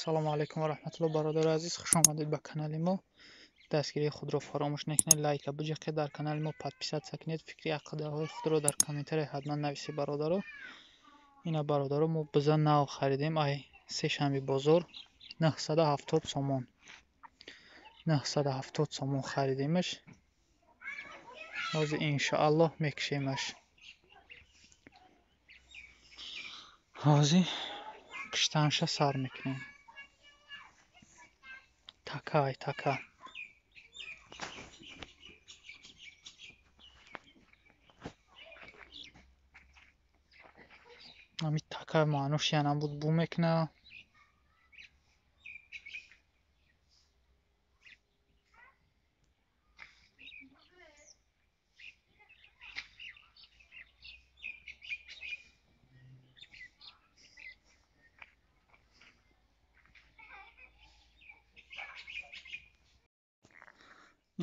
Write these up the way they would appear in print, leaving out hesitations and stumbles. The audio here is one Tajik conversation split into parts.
Салому алайкум ва раҳматуллоҳ, бародари азиз, хуш омадед ба канали мо. Дастгирии худро фаромӯш накунед, лайка биҷиқед, дар канали мо подписаться кунед, фикри ақидаҳои худро дар комментария ҳатман нависед, бародаро. Ина бародаро, мо биза нав харидем ай сешанби бозор 970 сомон. 970 сомон харидемаш. Ҳозир иншоаллоҳ мекушемаш. Ҳозир киштанша сар мекунем. Така ай така. Ами така маънош янам буд бу мекуна.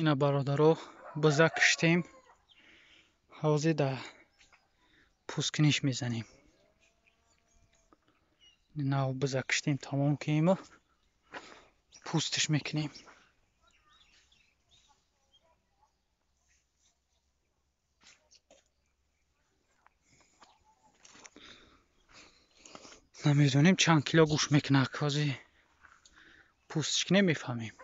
Ина бародаро, биза киштем. Ҳозир дар пӯсткуниш мезанем. Нав биза киштем, тамом кунем, пӯстиш мекунем. Намедонем чанд кило гӯшт мекунад, ҳозир пӯстиш кунем мефаҳмем.